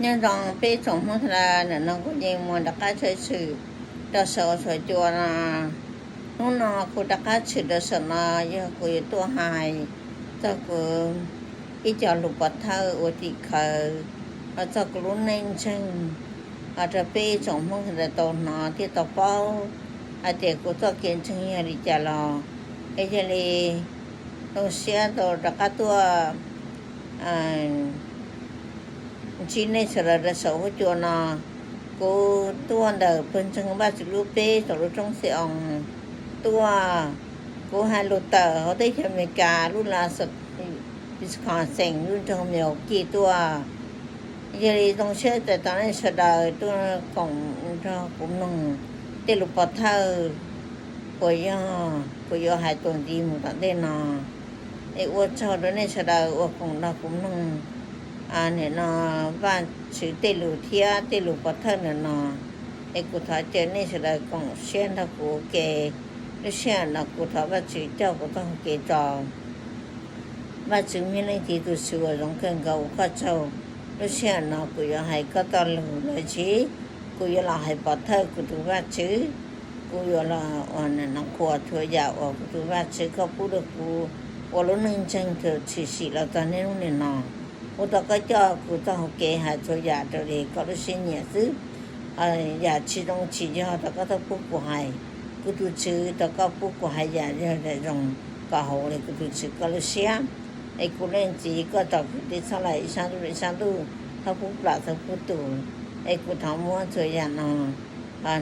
Nyob zoo peb tsoom Hmoob sawv daws, nim no kuv yeej mus rov qab tshwm rau saum cua no. Hnub no kuv rov qab tshwm rau saum no yog kuv yuav tuaj hais txog kuv ib co lus pov thawj uas tim khawv, los txog kuv lub neej ntseeg, los rau peb tsoom Hmoob sawv daws tau hnov thiab tau paub hais tias kuv txoj kev ntseeg yog li cas los. Es yog li zoo siab tau rov qab tuaj ntsib nej sawv daws rau saum huab cua no. Kuv tuaj ntawm pawg ntseeg Vajtswv lub peb saum lub roob Xi-oos tuaj. Kuv hais lus tawm hauv teb chaws Amelikas lub Wisconsin lub nroog Milwaukee tuaj. Yog li zoo siab txais tos nej sawv daws tuaj koom nrog kuv mloog tej lus pov thawj uas yog kuv yuav hais txuas ntxiv mus tom ntej no. Es ua tsaug rau nej sawv daws uas koom nrog kuv mloog nim no Vajtswv tej lus thiab tej lus pov thawj ntawm no. Es kuv thov caw nej sawv daws koom siab nrog kuv ua ke. Lub sij hawm no kuv thov Vajtswv coj kuv txoj hau kev tso. Vajtswv, me leej txiv tus Tswv uas zoo kawg nkaus, ua koj tsaug. Lub sij hawm no kuv yuav hais koj txoj lus lossis kuv yuav los hais pov thawj kuv tus Vajtswv. Kuv yuav los ua nim no qhuas txhua yam uas kuv tus Vajtswv koj pub rau kuv ua lub neej ntseeg tshwm sim los txog niaj hnub nim no. Ua rau koj coj kuv txoj hau kev hais txhua yam raws li koj lub siab nyiam xwb. Yam tsis zoo tsis yog rau koj txhob pub kuv hais. Kuv tus Tswv, rau koj pub kuv hais yam yog yam zoo kom haum li kuv tus Tswv koj lub siab. Es kuv leej txiv koj tso kuv tej txhab laj ib sab ntuj ib sab ntuj, txhob pub plam txhob pub tus. Es kuv thov muab txhua yam no,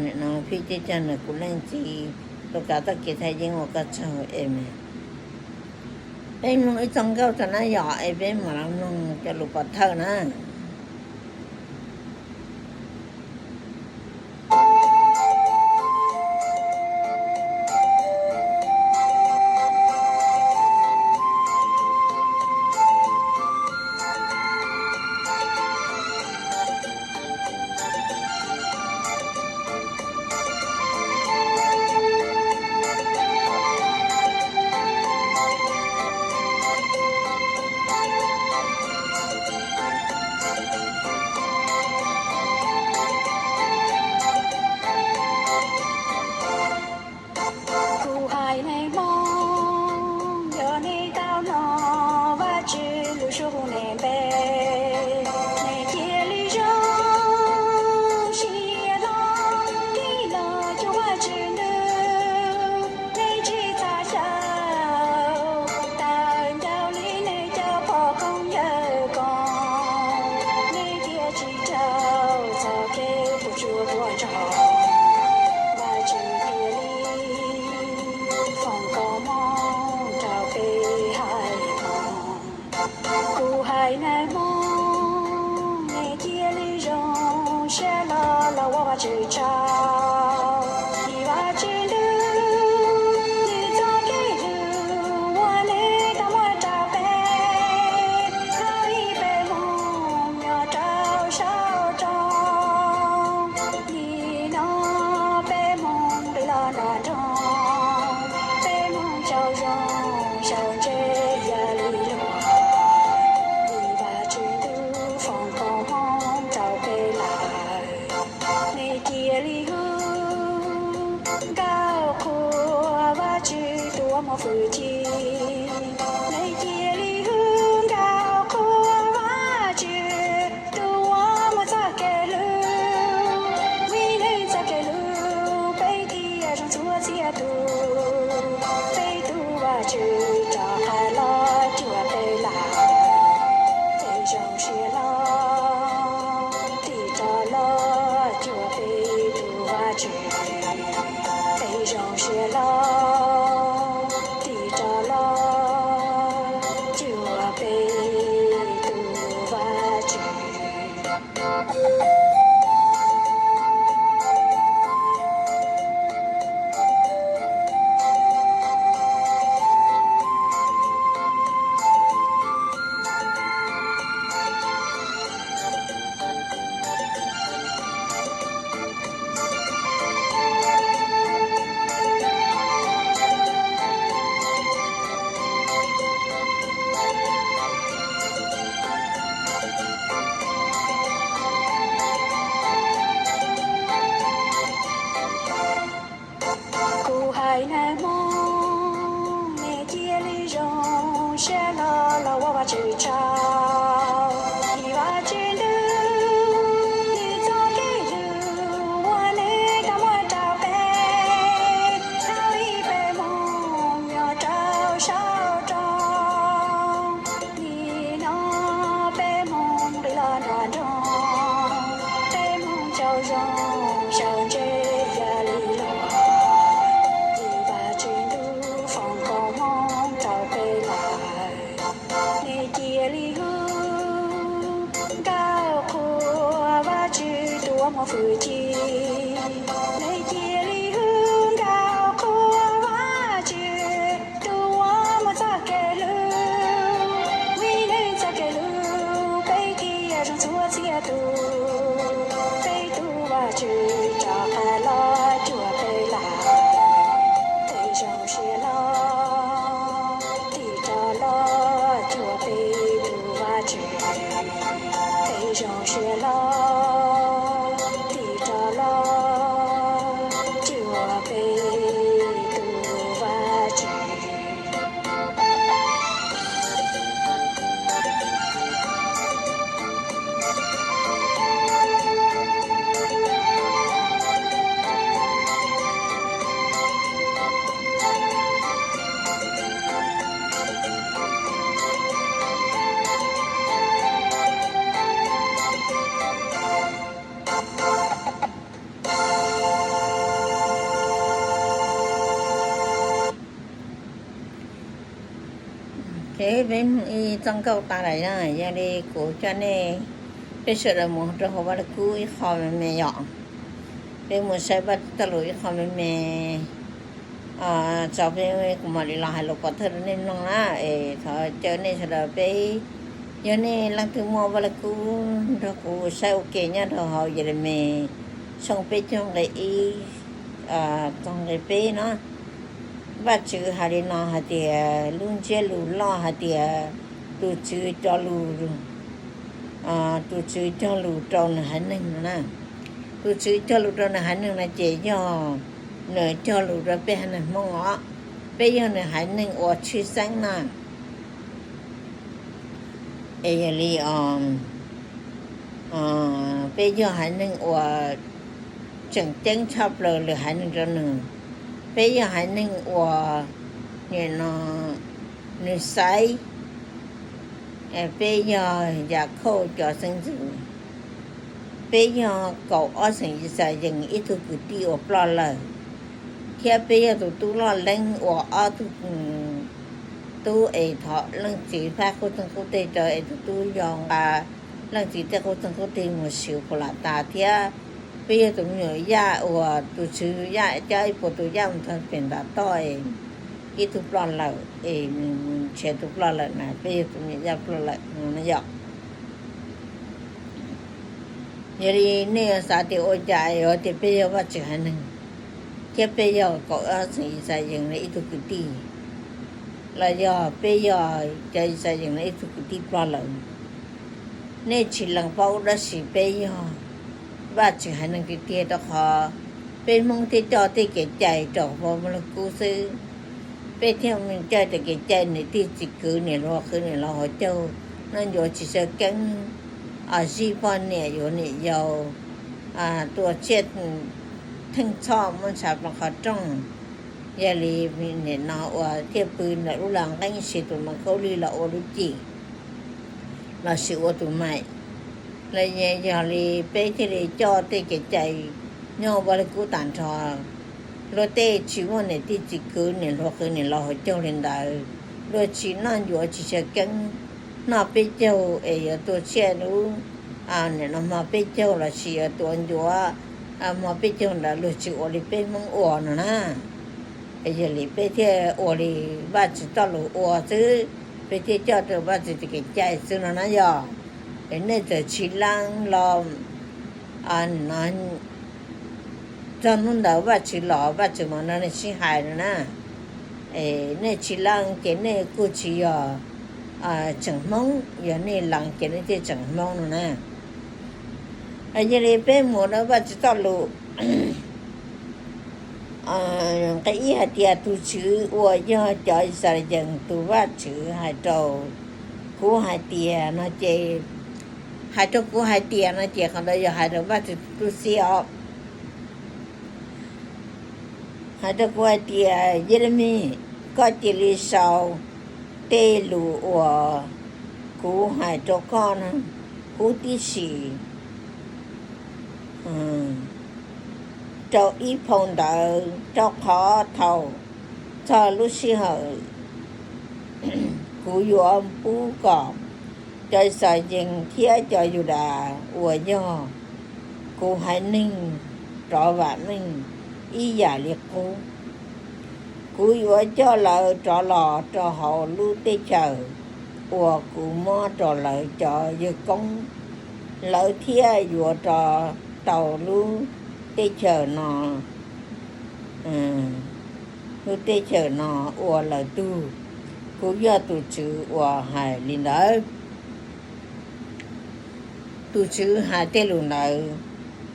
nim no fij coj nrog kuv leej txiv Lukas txoj kev thaj yeeb, ua koj tsaug. Amees. Peb mloog ib txoj nkauj tso na yom, es peb mam los mloog cov lus pov thawj na. Kuv haiv neeg Hmoob, yog nej tau hnov Vajtswv lus suav hu nej npe, nej cia li zoo siab hlo, tig los cuag Vajtswv ntuj, nej tsis txhob xyaum, tawm ncauj li nej cov poj koob yawg koob, nej thiaj tsis raug txoj kev puas tsuaj tuaj nrog. Vajtswv cia li foom koob hmoov rau peb haiv Hmoob. Kuv haiv neeg Hmoob, nej cia li zoo siab hlo los ua Vajtswv tsaug. Vim Vajtswv ntuj, nws txoj kev hlub uas nws tau muab rau peb, thaum ub peb Hmoob nyob rau saum roob, nim no peb Hmoob nqis los nram nroog, peb Hmoob xyaum zoo xyaum ntse yam li luag. Vim Vajtswv ntuj foom koob hmoov rau peb lawm, nej cia li hu nkauj qhuas Vajtswv tus uas muaj fwm chim, nej cia li hu nkauj qhuas Vajtswv tus uas muaj txoj kev hlub. Vim nws txoj kev hlub peb thiaj zoo txhua txhia tus. Peb tus Vajtswv rov qab los cuag peb lawm, peb zoo siab hlo, tig rov los cuag peb tus Vajtswv. Peb zoo siab hlo, tig rov los cuag peb tus Vajtswv. Ntse yog li los, vim Vajtswv ntuj foom koob hmoov rau peb lawm, nej cia li hu nkauj qhuas Vajtswv tus uas muaj hwj chim. Nej cia li hu nkauj qhuas Vajtswv tus uas muaj txoj kev hlub, vim nws txoj kev hlub peb thiaj zoo txhua txhia tus. Peb tus Vajtswv rov qab los cuag peb lawm. Peb zoo siab hlo, tig rov los cuag peb tus Vajtswv. Peb zoo siab hlo, tig rov los cuag peb tus Vajtswv. Ces peb mloog ib txoj nkauj tas lawm na, yog li kuv coj nej, peb sawv daws mus rau hauv vaj lug kub ib qho me me yom. Peb mus saib Vajtswv txoj lus ib qho me me, tso peb, kuv mam li los hais lus pov thawj rau nej mloog na. Es thov caw nej sawv daws peb, yog nej leej twg muaj vaj lug kub nrog kuv saib ua ke nyob rau hauv Yelemis tshooj peb caug nqe ib txog nqe peb no. Vajtswv hais li no hais tias, lub ntsiab lus loj hais tias, tus Tswv cog lus, tus Tswv cog lus rau nws haiv neeg no na. Tus Tswv cog lus rau nws haiv neeg no ces yog nws cog lus rau peb haiv neeg Hmoob os. Peb yog nws haiv neeg uas tshwj xeeb na. Es yog li, peb yog haiv neeg uas tseem ceeb tshaj plaws lwm haiv neeg rau nws. Peb yog haiv neeg uas nim no nws xaiv. Peb yog Yakhauj cov xeeb ntxwv. Peb yog kaum ob xeem Yixalayees ib tug kwv tij uas ploj lawm, thiab peb yog tus tub loj leeb uas ob tug tub es thov leej txiv faib qub txeeg qub teg rau es tus tub yau nqa leej txiv tej qub txeeg qub teg mus siv Kulas Tas thiab. Peb yog tus me nyuam yaj uas tus Tswv yaj coj ib puas tus yaj mus txog pem ntav toj es ib tug ploj lawm es nws nrhiav tus ploj lawm na, peb yog tus me nyuam yaj ploj lawm no yom. Yog li nej yuav xav tias ua cas yuav tias peb yog Vajtswv haiv neeg, thiab peb yog kaum ob xeem Yixalayees no ib tug kwv tij, los yog peb yog cov Yixalayees no ib tug kwv tij ploj lawm? Nej tsis lees paub dab tsi, peb yog Vajtswv haiv neeg tiag tiag, rau qhov peb Hmoob thiaj coj tej kev cai rau hauv vaj lug kub xwb. Peb thiaj coj tej kev cai niam tij txiv kwv, niam hluas qhwv niam laus hauv caug, noj ncuav tsis saw keeb, zij poj niam yuav niam yau, tua tsiaj, theej txhoj muab ntshav ploos qhov rooj. Yog li nim no uas thiaj pw ntawm lub laj nqeeb siv tus no khaub lig los ua lub cim lossis ua tus maim. Los yog li peb thiaj li coj tej kev cai nyob vaj lug kub tag nrho. Luag tej tsis muaj niam tij txiv kwv, niam hluas qhwv niam laus hauv caug li ntawd, luag tsis noj ncuav tsis saw keeb, noj peb caug es yuav tua tsiaj lub, nim no hmo peb caug lossis yuav tua ncuav hmo peb caug ntawd luag tsis ua li peb Hmoob ua no na. Yog li peb thiaj ua li Vajtswv txoj lus ua xwb, peb thiaj coj raws Vajtswv tej kev cai xwb no na yog. Es nej txawm tsis lees los, no txog hnub ntawd Vajtswv los Vajtswv mam nrog nej sib hais no na. Nej tsis lees ces nej kuj tsis yog tseem Hmoob, yog nej lees ces nej thiaj tseem Hmoob no na. Yog li peb mus rau Vajtswv txoj lus nqe ib hais tias, tus Tswv uas yog cov Yixalayees tus Vajtswv hais rau kuv hais tias no ces, hais rau kuv hais tias no ces qhov ntawd yog hais rau Vajtswv tus tub xib os. Hais rau kuv hais tias, Yelemis, koj cia li sau tej lus uas kuv hais rau koj no huv tib si. rau ib phau ntawv, rau qhov thaum txog lub sij hawm kuv yuav pub kom cov xav yees thiab cov Yudas uas yog kuv haiv neeg rov vam meej ib yam li qub. Kuv yuav coj lawv rov los rau hauv lub teb chaws uas kuv muab rau lawv cov yawg koob, lawv thiaj yuav rov tau lub teb chaws no, lub teb chaws no ua lawv tug. Kuv yog tus Tswv uas hais li ntawd. Tus Tswv hais tej lus ntawd,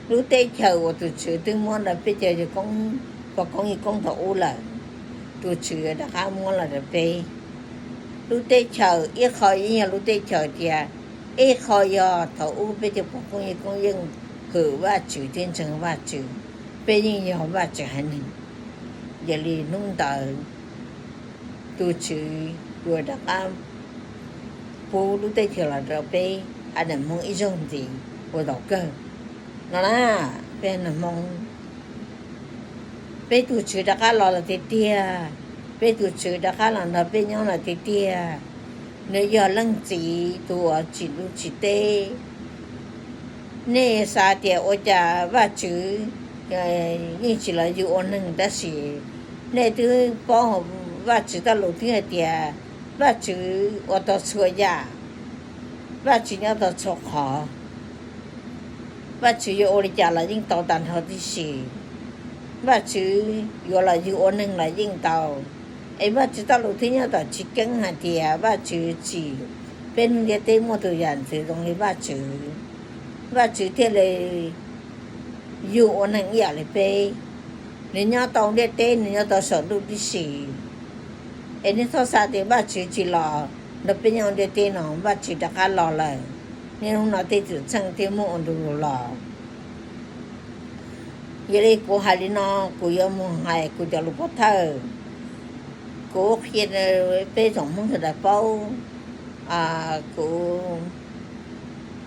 lub teb chaws uas tus Tswv twb muab rau peb cov yawg koob, pog koob yawg koob thaum ub lawm, tus Tswv rov qab muab los rau peb. Lub teb chaws ib qho yeej yog lub teb chaws tias, ib qho yog thaum ub peb cov pog koob yawg koob yeej hwm Vajtswv thiab ntseeg Vajtswv, peb yeej yog Vajtswv haiv neeg. Yog li hnub ntawd tus Tswv yuav rov qab pub lub teb chaws los rau peb haiv neeg Hmoob ib zaug ntxiv ua zaum kawg no na. Peb haiv neeg Hmoob, peb tus Tswv rov qab los lawm tiag tiag. Peb tus Tswv rov qab los nrog peb nyob lawm tiag tiag. Nws yog Leej Txiv tus uas tsim ntuj tsim teb. Nej xav tias ua cas Vajtswv yeej tsis los yug ua neeg, tab sis nej twb paub Vajtswv txoj lus twb hais tias Vajtswv ua tau txhua yam, Vajtswv nyob tau txhua qhov. Vajtswv yuav ua li cas los yeej tau tag nrho tib si. Vajtswv yuav los yug ua neeg los yeej tau. Es Vajtswv txoj lus twb nyob tom Chiv Keeb hais tias Vajtswv tsim peb neeg ntiaj teb muaj tus yam ntxwv zoo li Vajtswv, Vajtswv thiaj li yug ua neeg ib yam li peb. Nws nyob tau ntiaj teb, nws nyob tau saum ntuj tib si. Es nej txhob xav tias Vajtswv tsis los nrog peb nyob ntiaj teb no, Vajtswv rov qab los lawm. Nej hnub no tej xwm txheej thiaj muaj ua ntu zus los. Yog li kuv hais li no, kuv yuav mus hais kuv cov lus pov thawj. Kuv qhia peb tsoom Hmoob sawv daws paub, kuv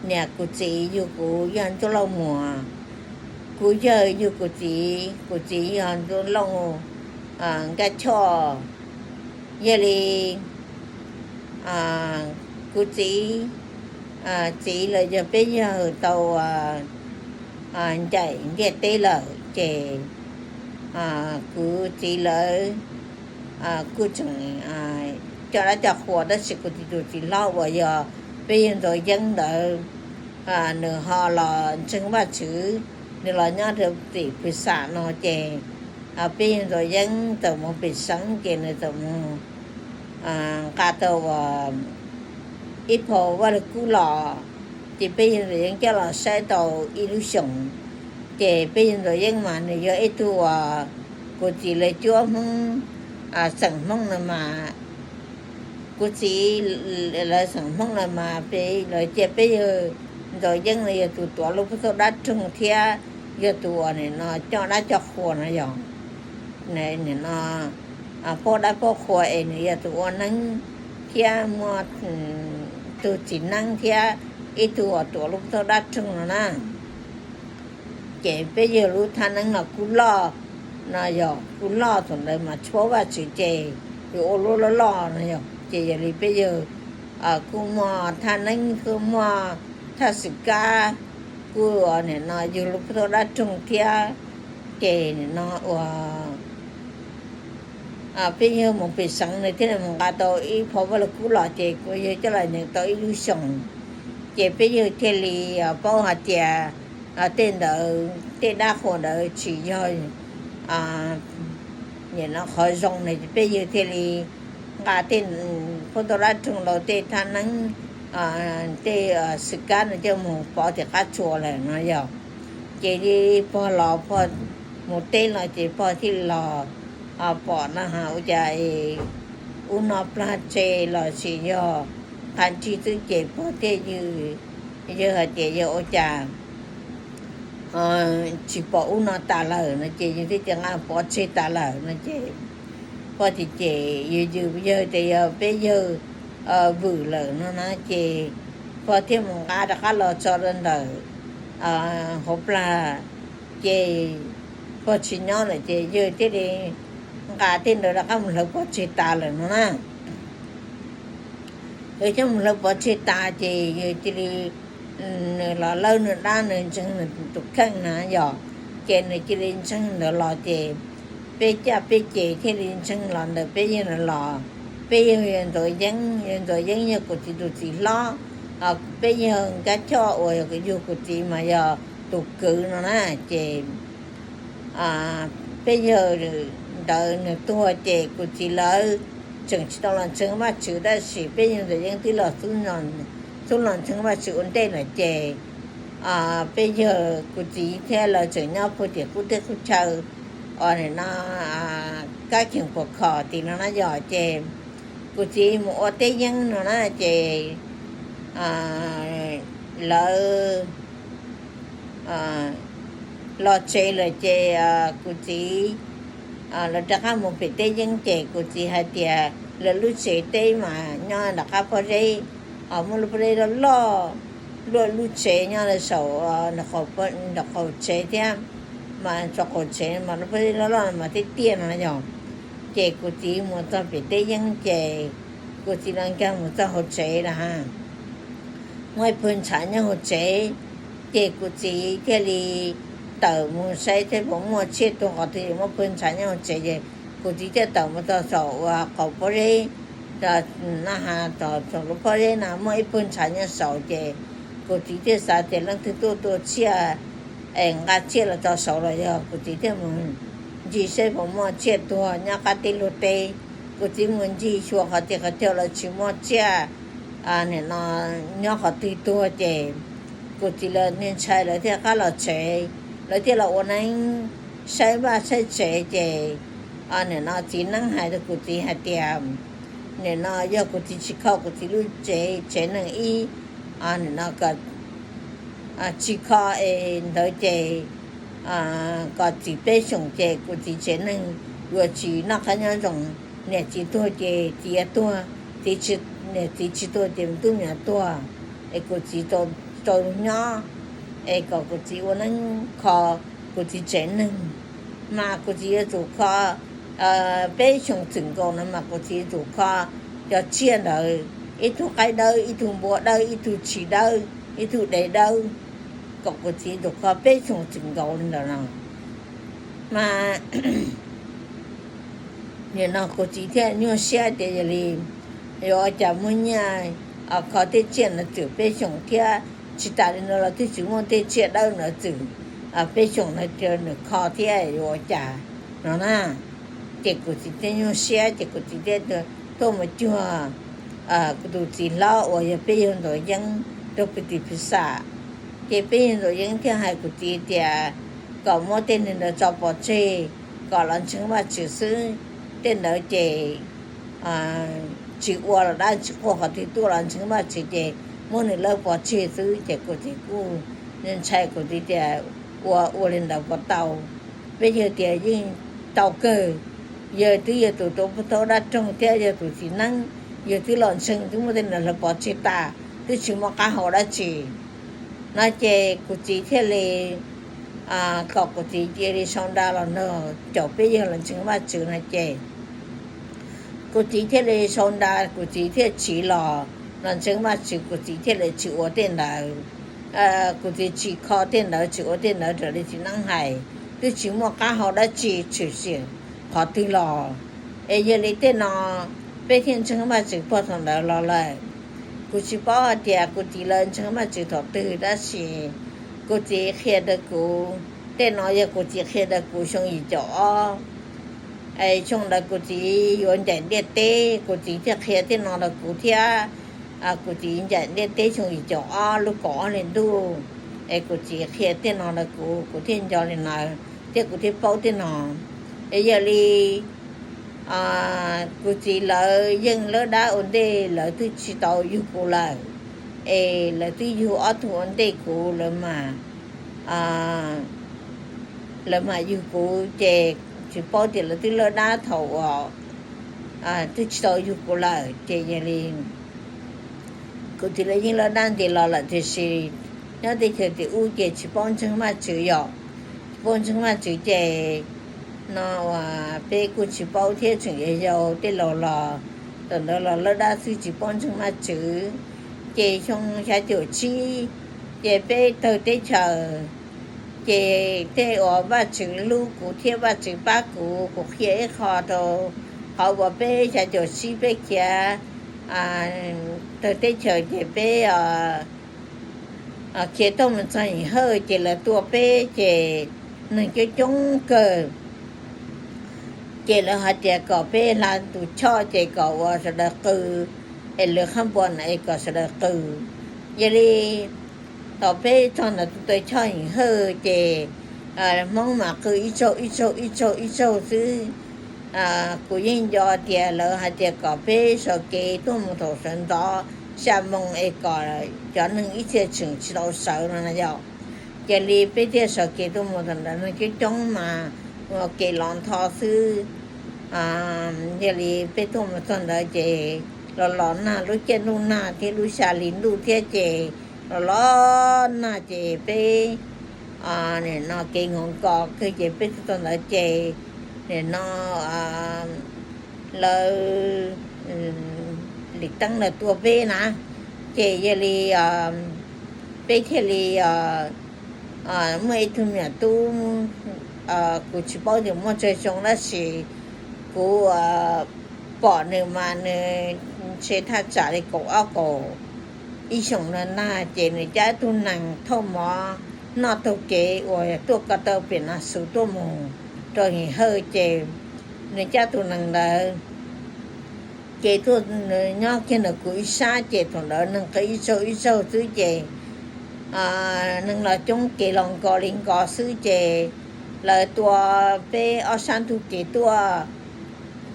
niam kuv txiv yug kuv yog Ntsuab Lauj Muas, kuv yawg yug kuv txiv, kuv txiv yog Ntsuab Lauj Nkaj Choj. Yog li kuv txiv, txiv los yog peb yawg tau ncaim ntiaj teb lawm ces kuv txiv lawv kuj tseem coj dab coj qhua, tab sis kuv txiv tus txiv hlob uas yog peb yawg Ntxoov Yeeb ntawd, nws ho los ntseeg Vajtswv, nws los nyob rau tim Pwm Xam no ces peb yawg Ntxoov Yeeb txawm mus pem seev ces nws txawm mus nqa tau ib phau Vaj Lug Kub los, ces peb yawg Ntxoov Yeeb coj los saib tau ib lub xyoos. Ces peb yawg Ntxoov Yeeb mas nws yog ib tug uas kuv txiv lawv cuab Hmoob, xeem Hmoob no mas, kuv txiv lawv xeem Hmoob no mas peb lawv cia peb yawg Ntxoov Yeeb no yog tus tuav lub pob txuj dab roog thiab yog tus uas nim no coj dab coj qhua no yog, nim no paub dab paub qhua es nws yog tus ua neeb thiab muaj tus txiv neeb thiab ib tug uas tuav lub pob txuj dab roog no na. Ces peb yawg lub thaj neeb no kuj loj, no yog kuj loj, thaum ntawd mas tsis paub Vajtswv ces yus ua lub loj loj no yog, ces yog li peb yawg kuj muaj thaj neeb, kuj muaj thaj xwm kab, kuj nim no yug lub pob txuj dab roog thiab. Ces nim no ua peb yawg mus pem seev nws thiaj li mus nqa tau ib phau Vaj Lug Kub los ces kuv yawg coj los nyeem tau ib lub xyoos. Ces peb yawg thiaj li paub hais tias tej ntawd tej dab qhuas ntawd tsis yog nim no qhov zoo no, peb yawg thiaj li nqa tej pob txuj dab roog los tej thaj neeb, tej xwm kab no coj mus pov tim qab tsua lawm no yog. Ces li pog los pog mus teb los ces pog thiaj li los pom no ha ua cas ub no plag tse los sis yog qab ntsig xwb ces pog thiaj, yawg hais tias yog ua cas tsis pom ub no tas lawm no ces yawg thiaj tias nqa pov tseg tas lawm no ces pog tias ces yus yws yawg tias yog peb yawg vwm lawm no na ces pog thiaj mus nqa rov qab los tso rau ntawm hauv plag. Ces pog tsis nyob lawm ces yawg thiaj li nqa tej ntawd rov qab mus hlawv pov tseg tas lawm no na. Yawg coj mus hlawv pov tseg tas ces yawg cia li, nws los lawb nws dab nws ntseeg nws tus kheej na yog, ces nws cia li ntseeg ntawd los ces peb caj peb ces thiaj li ntseeg los ntawm peb yawg ntawd los. Peb yawg yog Ntxoov Yeeb, yawg Ntxoov Yeeb yog kuv txiv tus txiv hlob, peb yawg Nkaj Choj uas yug kuv txiv mas yog tus kwv no na. Ces peb yawg ntawd nws tuag ces kuv txiv lawv tseem tsis tau los ntseeg Vajtswv tab sis peb yawg Ntxoov Yeeb twb los xub los ntseeg Vajtswv ua ntej lawm ces peb yawg kuv txiv thiab lawv tseem nyob puag tim qub teb qub chaw, nim no Kab Kheem Phuam Khom tim no na yog ces kuv txiv mus ua teb yeeb no na ces lawv los tsev lawm ces kuv txiv lawv rov qab mus pem teb yeeb ces kuv txiv hais tias lawv lub tsev teb mas nyob nram qab pob zeb, muaj lub pob zeb loj loj, luaj lub tsev nyob saum nram qaum tsev thiab, mas saum qaum tsev mas lub pob zeb loj loj mas tiaj tiaj no yog. Ces kuv txiv mus txog pem teb yeeb ces kuv txiv los nkag mus txog hauv tsev na, muaj ib pawg ntshav nyob hauv tsev, ces kuv txiv thiaj li tawm mus saib thiab puas muaj tsiaj tuag qhov twg, muaj pawg ntshav nyob hauv tsev ces kuv txiv thiaj tawm mus txog saum uas qaum pob zeb, na has txog saum lub pob zeb na muaj ib pawg ntshav nyob saud ces kuv txiv thiaj xav tias leej twg tuaj tua tsiaj es nqa tsiaj los tso saud los yog kuv txiv thiaj mus ncig saib puas muaj tsiaj tuag nyob qab teb luag teb. Kuv txiv mus ncig xyuas qhov twg qhov chaw los tsis muaj tsiaj, nim no nyob qhov twg tuag ces kuv txiv lawv niag ntxhais lawv thiaj qab los tsev, lawv thiaj los ua neeb saib vaj saib tsev ces nim no txiv neeb hais rau kuv txiv hais tias nim no yog kuv txiv tsis kho kuv txiv lub tsev, tsev neeg ib, nim no tsis kho es ntawd ces kom txim peb xyoos ces kuv txiv tsev neeg yuav tsis noj qab nyob zoo. Niam txiv tuag ces txiv yuav tuag, niam txiv tsis tuag ces me tub me nyuam tuag, es kuv txiv tau nyob, es kom kuv txiv ua neeb kho kuv txiv tsev neeg. Mas kuv txiv yuav tsum kho peb xyoos txwm nkaus no mas kuv txiv yuav tsum kho cov tsiaj ntawd, ib tug qaib dawb, ib tug npua dawb, ib tug tshis dawb, ib tug dev dawb, kom kuv txiv yuav tsum kho peb xyoos txwm nkaus li ntawd no. Mas nim no kuv txiv thiaj nyuaj siab tias yog li yuav ua cas muaj nyiaj kho tej tsiaj no txwm peb xyoos thiab, tsis tas li no los twb tsis muaj tej tsiaj dawb no txwm peb xyoos no ces nws kho thiab yuav ua cas no na. Ces kuv txiv thiaj nyuaj siab ces kuv txiv thiaj tuaj mus cuag kuv tus txiv hlob uas yog peb yawg Ntxoov Yeeb rau pw tim phis xam. Ces peb yawg Ntxoov Yeeb thiaj hais kuv txiv tias kom muab tej neeg ntawd tso pov tseg, kom los ntseeg Vajtswv xwb. Tej ntawd ces tsis ua los dab tsi, quaj qhov twg tuaj los ntseeg Vajtswv ces muab nws lawb pov tseg xwb. Ces kuv txiv kuj ntshai, kuv txiv tias ua ua li ntawd puas tau? Peb yawg tias yeej tau kawg, yawg twb yog tus tuav pov thawj dab roog thiab yog tus txiv neeb, yawg twb los ntseeg twb muab tej ntawd lawv pov tseg tas, twb tsis muaj qab hau dab tsi no. Ces kuv txiv thiaj li kom kuv txiv cia li sau nra los nrog caum peb yawg los ntseeg Vajtswv no ces kuv txiv thiaj li sau nra, kuv txiv thiaj tsiv los los ntseeg Vajtswv, kuv txiv thiaj li tsis ua tej ntawd. Kuv txiv tsis kho tej ntawd, tsis ua tej ntawd raws li txiv neeb hais, twb tsis muaj qab hau dab tsi tshwm sim qhov twg los. Es yog li tej no peb thiaj ntseeg Vajtswv puag thaum ntawd los lawm. Kuv tsis paub hais tias kuv txiv lawv ntseeg Vajtswv thaum twg tab sis kuv txiv qhia rau kuv, tej no yog kuv txiv qhia rau kuv xyoo yim caum ob. Xyoo ntawd kuv txiv yuav ncaim ntiaj teb, kuv txiv thiaj qhia tej no rau kuv thiab. Kuv txiv ncaim ntiaj teb xyoo yim caum ob lub kaum ob hli ntuj, es kuv txiv qhia tej no rau kuv, kuv thiaj nco li ntawd thiab kuv thiaj paub tej no. Es yog li kuv txiv lawv yeej lawb dab ua ntej, lawv twb tsis tau yug kuv lawm, es lawv twb yug ob tug ua ntej kuv, lawv mam, lawv mam yug kuv ces tsis paub tias lawv twb lawb dab thaum uas twb tsis tau yug kuv lawm. Ces yog li kuv txiv lawv yeej lawb dab nti los lawm tiam sis nyob teb chaws tim ub ces tsis paub ntseeg Vajtswv yom. Paub ntseeg Vajtswv ces no uas peb kuj tsis paub thiab, tseem yog yau tej laus los, thaum ntawd los lawj dab xwb tsis paub ntseeg Vajtswv. Ces xyoo xya caum tsib ces peb tawg teb chaws, ces tej uas Vajtswv hlub kuv thiab Vajtswv pab kuv, kuv qhia ib qho rau qhov uas peb xya caum tsib peb khiav tawg teb chaws ces peb khiav tuaj mus txog Him Hawj ces lawv tua peb ces neeg coob coob kawg. Ces lawv hais tias kom peb hla tus choj ces kom uas sawv daws qw, es lawv qhab npua na es kom sawv daws qw. Yog li thaum peb txog ntawm tus taw choj Him Hawj ces Hmoob mas qw ib tsaug ib tsaug ib tsaug ib tsaug xwb. Kuv yeej nco tias lawv hais tias kom peb sawv kev tuaj mus thaum sawv ntxov xya moo es kom cov neeg ib txhia tseem tsis tau sawv no na yog. Cia li peb thiaj sawv kev tuaj mus thaum ntawd neeg coob coob mas ua kev los ntho xwb. Yog li peb tuaj mus txog ntawd ces los los nag, lub caij ntuj nag thiab lub xya hli ntuj thiab ces los los nag ces peb nim no kev nkaus nkos kawg ces peb tuaj txog ntawd ces nim no lawv lim teeb lawv tua peb na. Ces yog li peb thiaj li muaj ib tug me nyuam tub, kuv tsis paub tias muaj tsawg xyoo tab sis kuv pom nws mas nws ntshe thaj tsam li kaum ob kaum ib xyoos no na. Ces nws cab ib tug nees thauj mov noj taug kev uas tuaj ko taw pem Nas Xus tuaj mus rau Him Hawj ces nws cab tus nees ntawd ces tuaj nyob kiag ntawm kuv ib sab ces thaum ntawd neeg qw ib tsaug ib tsaug xwb ces neeg los coob kev los nkos li nkos xwb ces lawv tua peb ob sab ntug kev tuaj.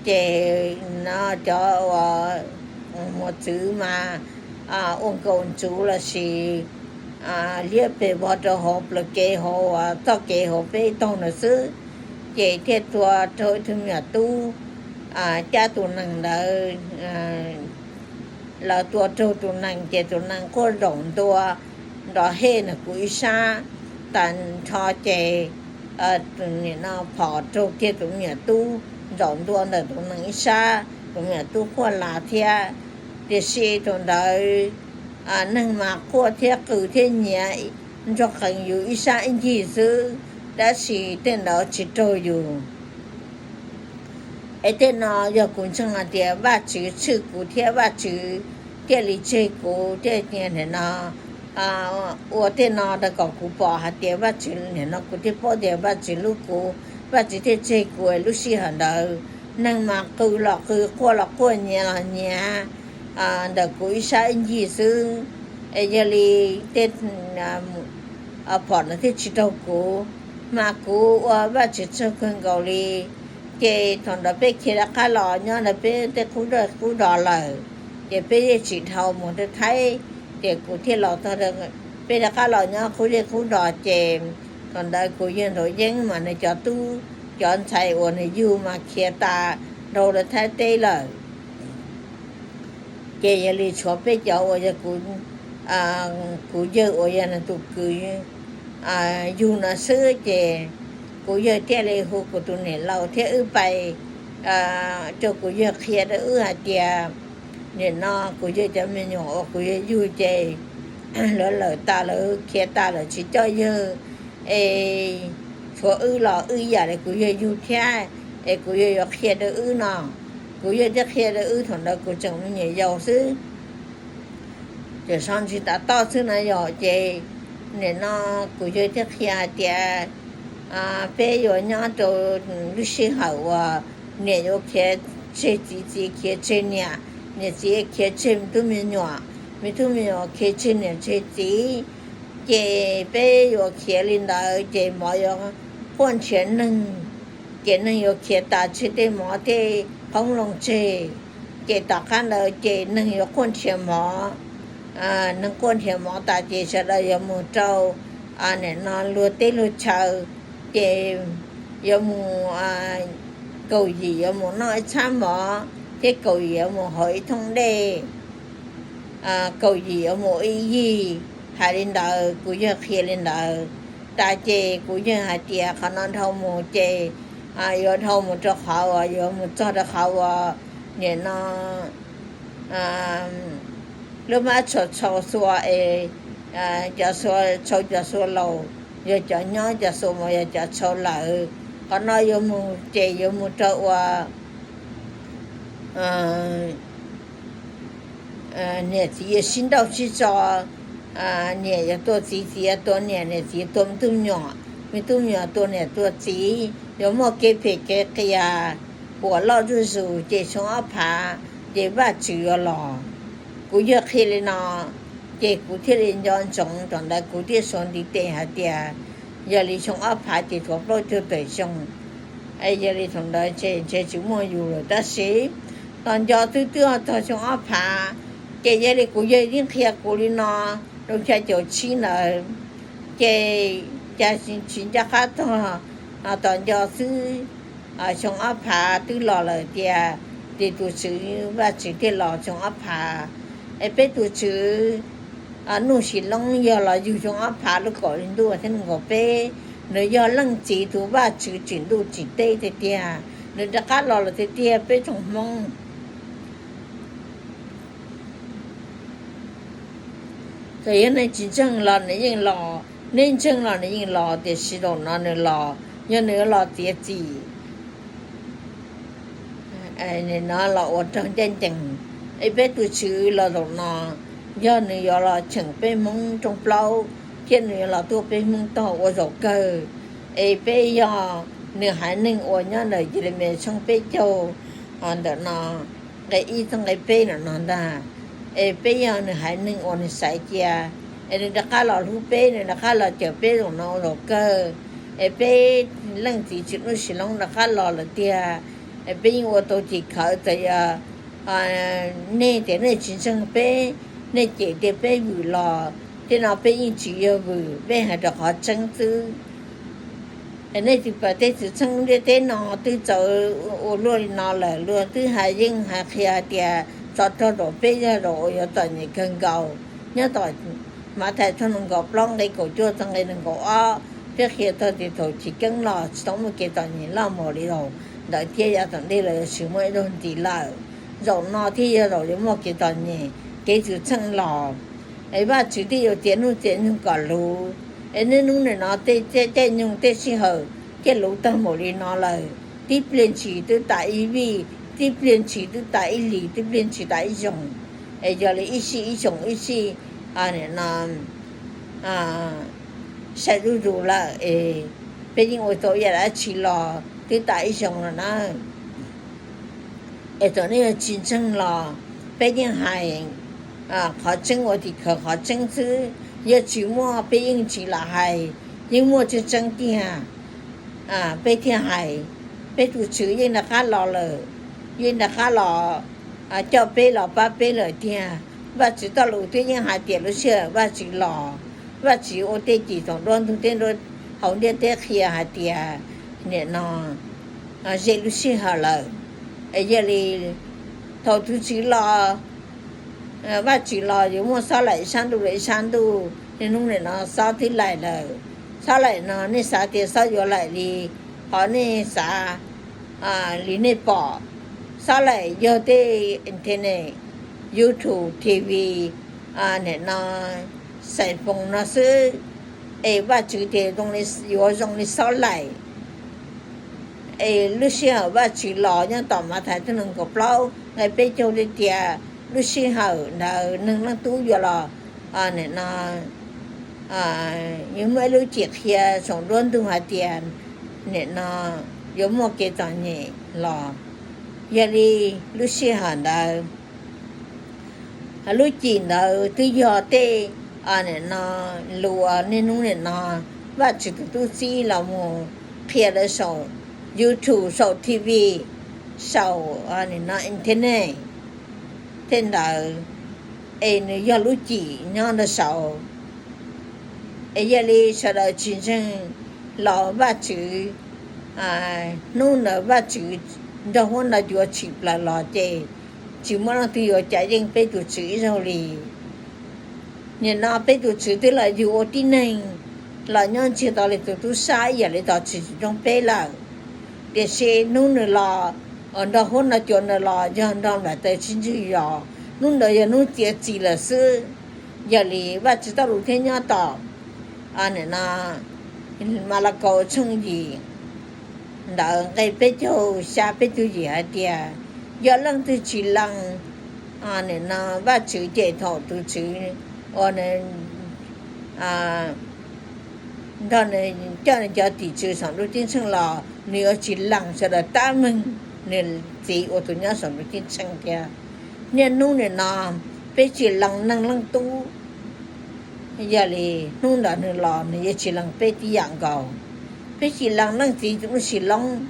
Ces no cov uas mos txwv mas ua nkaus ntsuv lossis liab pes vog rau hauv plawv kev hauv uas txoj kev hauv peb taug ntawd xwb. Ces thiaj tua raug ib tug me nyuam tub cab tus nees ntawd. Lawv tua raug tus nees ces tus nees quaj zaum ntua nrov hej ntawm kuv ib sab tas nrho ces nim no phom raug kiag tus me nyuam tub zaum ntua ntawm tus nees ib sab, tus me nyuam tub quaj las thiab. Tiam sis thaum ntawd neeg mas quaj thiab qw thiab nyiav nrog qees yus ib sab ib ncig xwb, tab sis tej ntawd tsis raug yus. Es tej no yog kuv ntseeg hais tias Vajtswv tshwj kuv thiab Vajtswv thiaj li tseg kuv thiaj nim no ua tej no rau kom kuv pom hais tias Vajtswv nim no kuv thiaj paub tias Vajtswv hlub kuv, Vajtswv thiaj tseg kuv lub sij hawm ntawd. Neeg mas qw los qw, quaj los quaj, nyiav los nyiav ntawm kuv ib sab ib ncig xwb. Es yog li tej phom no thiaj tsis raug kuv, mas kuv ua Vajtswv tsaug kawg nkaus li. Ces thaum ntawd peb khiav rov qab los nyob ntawm peb tej qub zej qub zos lawm, ces peb yeej tsis dhau mus rau Thaib, ces kuv thiaj los txog, peb rov qab los nyob qub zej qub zos ces thaum ntawd kuv yawg Nraum Yeeb mas nws cov tub cov ntxhais uas nws yug mas khiav tas rau lawv Thaib teb lawm. Ces yog li tshuav peb cov uas yog kuv yawg uas yog nws tus kwv yug no xwb, ces kuv yawg thiaj li hu kuv tus niam laus thiab wb pais rau kuv yawg qhia rau wb hais tias nim no kuv yawg cov me nyuam uas kuv yawg yug ces lawv lawm tas, lawv khiav tas lawm tsis coj yawg, es tshuav wb los wb yam li kuv yawg yug thiab, es kuv yawg yuav qhia rau wb no. Kuv yawg thiaj qhia rau wb, thaum ntawd kuv tseem me nyuam yaus xwb. Ces so ntsis tas toj xwb na yom, ces nim no kuv yawg thiaj qhia hais tias peb yuav nyob rau lub sij hawm uas niam yuav khiav tseg txiv, txiv khiav tseg niam, niam txiv khiav tseg me tub me nyuam, me tub me nyuam khiav tseg niam tseg txiv. Ces peb yuav khiav li ntawd ces mov yuav quaj nrhiav neeg, ces neeg yuav khiav tas tseg tej mov tej qoob loo tseg. Ces tom qab ntawd ces neeg yuav quaj nrhiav mov, neeg quaj nrhiav mov tas ces sawv daws yuav mus rau nim no luag teb luag chaw, ces yuav mus, kaum yim yuav mus noj ib txhab mov thiab kaum yim yuav mus haus ib thooj dej, kaum yim yuav mus ib yig. Hais li ntawd, kuv yawg qhia li ntawd. tas ces kuv yeej hais tias qhov no dhau mus ces yuav dhau mus rau qhov uas yuav mus txog rau qhov uas nim no lub mab tshau tshau xua es cov xua tshau cov xua laus, yog cov nyob cov xua mus yog cov tshau lawm. Qhov no yuav mus ces yuav mus rau uas niam txiv yuav sib nrauj sib tso, niam yuav tua txiv, txiv yuav tua niam, niam txiv yuav tua me tub me nyuam, me tub me nyuam tua niam tua txiv, yuav muaj kev phem kev qias puas loj zuj zus ces xyoo ob phav ces Vajtswv yuav los. Kuv yog qhia li no ces kuv thiaj li nco ntsoov, thaum ntawd kuv thiaj suav ntiv tes hais tias yog li xyoo ob phav ces tshuav plaub caug tawm xyoo, yog li thaum ntawd ntshe tsis muaj yus lawm. Tab sis tos nco twb twb txog xyoo ob phav, ces yog li kuv yog yeej qhia kuv li no rau xya caum tsib ntawd, ces cas tsis nco qab txog, tos nco xwb xyoo ob phav twb los lawm tiag, ces tus Tswv, Vajtswv thiaj los xyoo ob phav. Es peb tus Tswv Nuj Sis Loob yog los yug xyoo ob phav lub kaum hli ntuj thiab nees nkaum peb, nws yog Leej Txiv tus Vajtswv tsim ntuj tsim teb tiag tiag, nws rov qab los lawm tiag tiag peb tsoom Hmoob. Txawm yog nej tsis ntseeg los nws yeej los, nej ntseeg los nws yeej los, tiam sis zaum no nws los yog nws yuav los txiav txim no los ua raug ncaj ncees. Es peb tus Tswv los zaum no yog nws yuav los cheem peb Hmoob rooj plaub, thiab nws yuav los tuaj peb Hmoob tog ua zaum kawg. Es peb yog nws haiv neeg uas nyob ntawm Yelemis tshooj peb caug ntawm no, nqe ib txog nqe peb no no ntag. Es peb yog nws haiv neeg uas nws xaiv cia, es nws rov qab los hlub peb, nws rov qab los cawm peb zaum no ua zaum kawg. Es peb Leej Txiv Tswv Nuj Sis Loob rov qab los lawm tiag. Es peb yeej ua tau tim khawv, txawm yog nej tias nej tsis ntseeg peb, nej cem tias peb vwm los, tej no peb yeej tsis yog vwm, peb hais rau qhov tseeb xwb. Es nej tus pas tej txwv txheej ntiaj teb no twb txawv ua luaj li no lawm, luag twb hais yeej hais qhia hais tias tsov rog zaum peb yog zaum uas yuav txom nyem kawg nkaus. Nyob tom Mathais tshooj nees nkaum plaub nqe kaum cuaj txog nqe nees nkaum ob, thiab qhia txog tias thaum chiv keeb los tsis tau muaj kev txom nyem loj mus li zaum ntawd thiab, yav tom ntej los yuav tsis muaj ib zaug ntxiv lawm. Zaum no thiaj yog zaum yuav muaj kev txom nyem, kev txwv txheej los. Es Vajtswv thiaj yuav txiav hnub txiav nyoog kom luv. Es niaj hnub nim no tej caij nyoog tej sij hawm thiaj luv tag mus li no lawm. Tib pliag ntshis twb tas ib vij, tib pliag ntshis twb tas ib hlis, tib pliag ntshis tas ib xyoos. Es yog li ib sij ib xyoos ib sij no saib zuj zus lawm es peb yeej ua tau ib yam dab tsi los twb tas ib xyoos no na. Es txawm nej yuav tsis ntseeg los peb yeej hais qhov tseeb ua tim khawv qhov tseeb xwb. Yog tsis muaj peb yeej tsis lam hais, yeej muaj tseeb tseeb tiag peb thiaj hais. Peb tus Tswv yeej rov qab los lawm, yeej rov qab los coj peb los pab peb lawm tiag. Vajtswv txoj lus twb yeej hais tias lub sij hawm Vajtswv los, Vajtswv ua tej cim txoos duab ntug thiab hauv ntiaj teb qhia hais tias nim no ze lub sij hawm lawm. Es yog li thaum tus Tswv los, Vajtswv los yuav muaj xob laim ib sab ntuj rau ib sab ntuj. Niaj hnub nim no xob twb laim lawm. Xob laim no nej xav tias xob yuav laim li qhov nej xav li nej pom. Xob laim yog tej internet, YouTube, T V, nim no xaim foos no xwb. Es Vajtswv tias yuav zoo li xob laim. Es lub sij hawm Vajtswv los nyob tom Mathais tshooj nees nkaum plaub nqe peb caug li tias lub sij hawm ntawd neeg Leej Tub yuav los, nim no yuav muaj ib lub cim qhia tsoom duab ntug hais tias nim no yuav muaj kev txom nyem los. Yog li lub sij hawm ntawd, lub cim ntawd twb yog tej nim no lus niaj hnub nim no Vajtswv tus tub txib los mus qhia lawv saum YouTube, saum T V, saum nim no internet tej ntawd, es nws yog lub cim nyob ntawd saud. Es yog li sawv daws tsis ntseeg los Vajtswv, hnub ntawd Vajtswv nrog huab nrog cua tshim plaws los ces tsis muaj leej twg yuav cav yeej peb tus Tswv ib zaug li. Nim no peb tus Tswv twb los yug ua tib neeg, los nyob ntsiag to li tus tub sab ib yam li tog tsis tsis zoo peb lawm. Tiam sis hnub nws los, nrog huab nrog cua nws los yog nrog nplaim taws sib ntswg yos, hnub ntawd yog hnub txiav txim lawm xwb. Yog li Vajtswv txoj lus thiaj nyob tom, nim no, Malakaus tshooj yim ntawd nqe peb caug xya peb caug yim hais tias, yog leej twg tsis lees, nim no, Vajtswv ces thaum tus Tswv uas nrog nws coj nws cov tim tswv saum ntuj ceeb tsheej los nws yuav tsis lees sawv daws tab meeg nws Txiv uas tus nyob saum ntuj ceeb tsheej thiab. Niaj hnub nim no peb tsis lees Neeg Leej Tub, yog li hnub ntawd nws los nws yuav tsis lees peb tib yam nkaus. Peb tsis lees Leej Txiv Ntuj Sim Loob,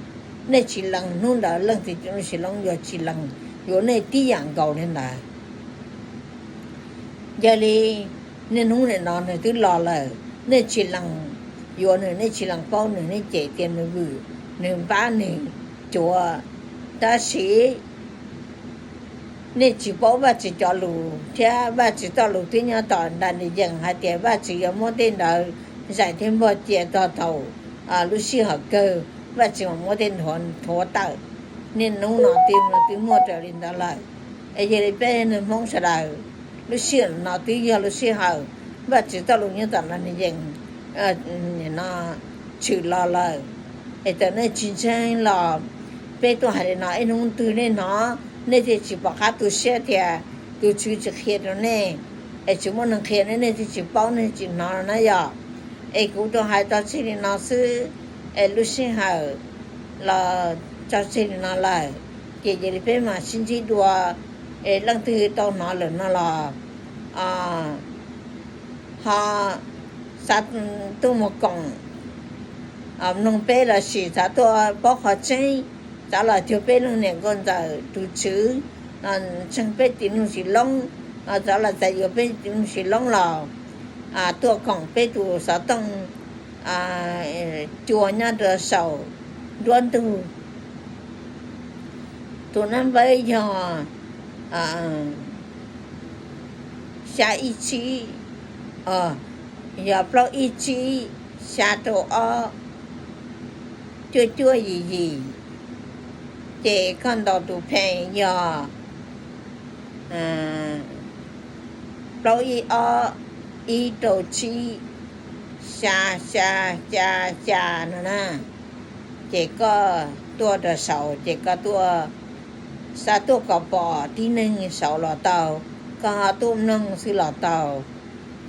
nej tsis lees, hnub ntawd Leej Txiv Ntuj Sim Loob yuav tsis lees yuav nej tib yam nkaus li ntawd. Yog li niaj hnub nim no nws twb los lawm, nej tsis lees yuav nws, nej tsis lees paub nws, nej cem tias nws vwm, nws npab, nws cuav. Tab sis nej tsis paub Vajtswv cov lus thiab Vajtswv txoj lus twb nyob tom Daniyees hais tias Vajtswv yuav muab tej ntawd zais thiab npog cia txog thaum lub sij hawm kawg, Vajtswv mam muab tej ntawd nthuav tawm. Niaj hnub no twb, twb muaj raws li ntawd lawm. Es yog li peb neeg Hmoob sawv daws, lub sij hawm no twb yog lub sij hawm Vajtswv txoj lus nyob tom Daniyees no tshwm los lawm. Es txawm nej tsis ntseeg los peb tuaj hais li no, ib hnub twg nej hnov, nej thiaj tsis pom qab tu siab tias tus Tswv tsis qhia rau nej, es tsis muaj neeg qhia nej, nej thiaj tsis paub, nej tsis hnov na yom. Es kuv tuaj hais tso tseg li no xwb, es lub sij hawm los tso tseg li no lawm, ces yog li peb mam sib ntsib dua. Es leej twg tau hnov lawm no los ho xav tuaj mus koom mloog peb lossis xav tuaj paub qhov tseeb, xav los cuag peb leej niam nkauj ntxawm tus Tswv, ntseeg peb txiv Ntuj Sim Loob, xav los txais yuav peb txiv Ntuj Sim Loob los tuaj koom peb tus xov tooj cua nyob rau saum nruab ntug. Tus nab npawb yog xya ib tsib, yog plaub ib tsib, xya rau ob, cuaj cuaj yim yim. Ces koj ntaus tus pheej yog plaub ib ob, ib rau tsib, xya xya xya xya no na. Ces koj tuaj rau saud ces koj tuaj, xav tuaj kom pom tib neeg saud los tau, koj ho tuaj mloog xwb los tau.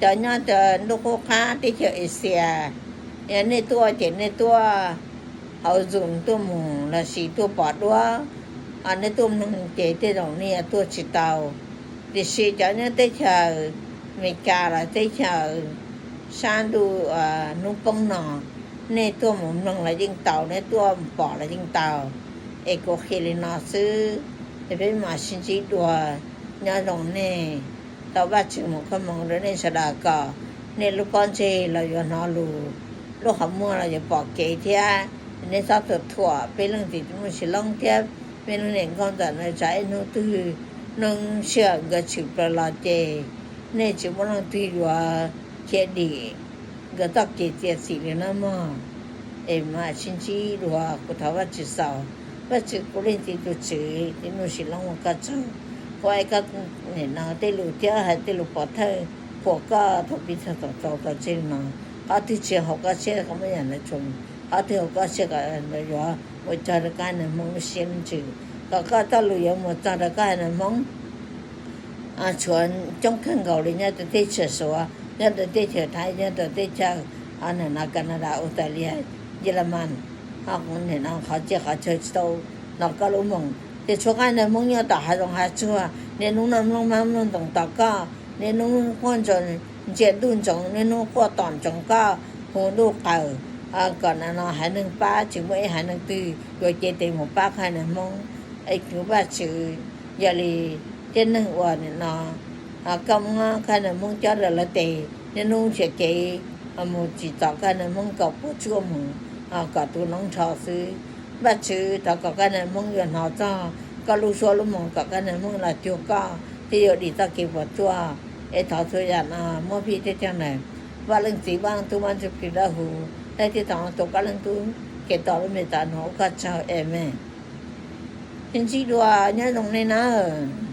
Cov nyob rau ntuj qub qab teb chaws Axias, nej tuaj ces nej tuaj hauv Zoom tuaj mus lossis tuaj pom duab, nej tuaj mloog ces tej zaum nej yuav tuaj tsis tau. Tiam sis cov nyob teb chaws Amelikas los teb chaws sab ntuj hnub poob no, nej tuaj mus mloog los yeej tau, nej tuaj mus pom los yeej tau. Es kuv qhia li no xwb, es peb mam sib ntsib dua. Nyob zoo nej, thov Vajtswv mus koob hmoov rau nej sawv daws kom nej lub pob ntseg los yuav hnov lus, lub qhov muag los yuav pom kev thiab. Nej txhob thuam thuam peb leej txiv Ntuj Sim Loob thiab peb leej niam nkauj ntxawm no, tsam ib hnub twg hnub sij hawm nkawd tshwm plaws los ces nej tsis muaj leej twg yuav khiav dim nkawd txoj kev txiav txim li na mog. Es mam sib ntsib dua, kuv thov Vajtswv xaus, Vajtswv kuv leej txiv tus Tswv, txiv Ntuj Sim Loob ua koj tsaug, kuv hais koj nim no tej lus thiab hais tej lus pov thawj qhuas koj thaum pib txog thaum xaus txog tseg no. Qhov twg tsis haum koj siab kom muaj yam ntawd tsuas, qhov twg haum koj siab kom ntawd yuav ua tsaug rau koj haiv neeg Hmoob lub siab lub ntsws, kom koj txoj lus yuav mus txog rau koj haiv neeg Hmoob tshuav coob kawg nkaus li nyob rau teb chaws Suav, nyob rau teb chaws Thaib, nyob rau teb chaws nim no Canada, Australia, Yelemas, nim no qhov txhia qhov chaw tsis tau hnov koj lub moos. Ces tshuav koj haiv neeg Hmoob nyob tom hav zoov hav tsuag, niaj hnub noj mloog mab noj ntoos tos koj, niaj hnub quaj ntsoov ntsia ntuj ntsoov, niaj hnub quaj tom ntsoov koj hu ntuj qaws, kom nim no haiv neeg pab tsis muaj ib haiv neeg twg yuav cev tes mus pab koj haiv neeg Hmoob. Es kuv Vajtswv, yog li tej neeg uas nim no koj muab koj haiv neeg Hmoob cob rau lawv tes, niaj hnub nrhiav kev mus tsim txom koj haiv neeg Hmoob kom puas tsuaj mus, kom tu noob nrho xwb. Vajtswv, thov kom koj haiv neeg Hmoob yuav hnov txog koj lub suab lub moos, kom koj haiv neeg Hmoob los cuag koj thiaj yuav dim txoj kev puas tsuaj. Es thov txhua yam no muab pib tej cag ntawd Vaj Leej Txiv, Vaj Leej Tub, Vaj Ntsuj Plig Dawb Huv, thiab tib tug Vaj Leej Tub, kev tau lub npe tas no ua koj tsaug, Amees. Ces ntsib dua, nyob zoo nej nawb.